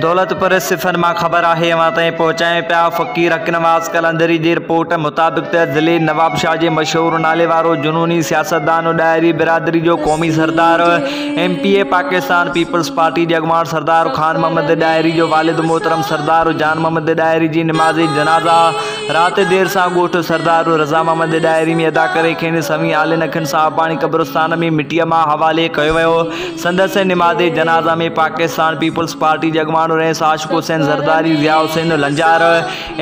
دولتپور صفن مان خبر آهي اوهان تائين پهچايون پيا فقير حق نواز قلندري جي رپورٽ مطابق ته ضلعي نوابشاهه جي مشهور نالي وارو جنوني سياستدان ڏاهري برادري جو قومي سردار M P A Pakistan Peoples Party جي اڳواڻ سردار خان محمد ڏاهري جو والد محترم سردار جان محمد ڏاهري جي نماز جنازه رات دير سان ڳوٺ سردار رضا محمد ڏاهري ۾ ادا ڪري کين سوين آلين اکين سان اباڻي قبرستان ۾ مٽيء ماء حوالي ڪيو ويو. سندس نماز جنازه ۾ پاڪستان پيپلز پارٽي جي اڳواڻ رئيس Ashiq Hussain Zardari, Zia Hussain Lanjar,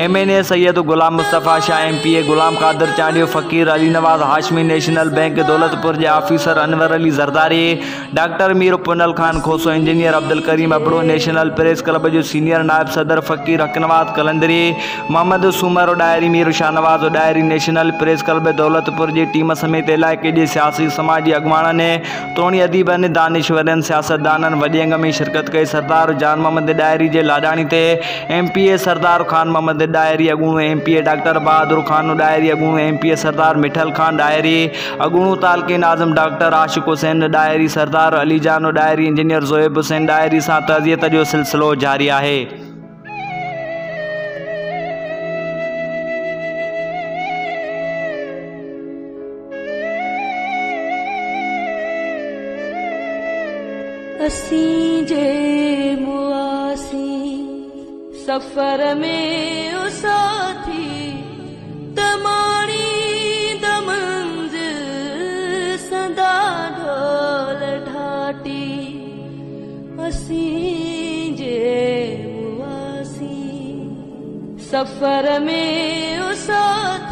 M N A Syed Ghulam Mustafa Shah, M P A Ghulam Qadir Chandio, Faqir Ali Nawaz Hashmi, National Bank Daulatpur جي officer Anwar Ali Zardari, doctor Mir Punhal Khan Khoso, engineer Abdulkarim Abro, National Press Club جو senior نائب صدر Faqir Haq Nawaz Qalandari, Muhammad Soomro Dahri, Mir Shahnawaz Dahri, national press club Daulatpur جي team سميت علائقي جي سياسي سماجي اڳواڻن توڻي اديبن، دانشورن، سياستدانن وڏي انگ ۾ شرڪت ڪئي. سردار جان محمد ڏاهري جي لاڏاڻي تي M P A Sardar Khan Muhammad Dahri, اڳوڻو M P A doctor Bahadur Khan Dahri, اڳوڻو M P A Sardar Mithal Khan Dahri, اڳوڻو تعلقي ناظم ڊاڪٽر عاشق حسين ڏاهري، سردار علي جان ڏاهري، انجنيئر زوهيب حسين ڏاهري سان تعزيت جو سلسلو جاري آهي. اسين جي مئاسين سفر ۾ او ساٿي ته ماڻيندا منزل سندا ڍول ڍاٽي اسين جي مئاسين سفر ۾ او ساٿي.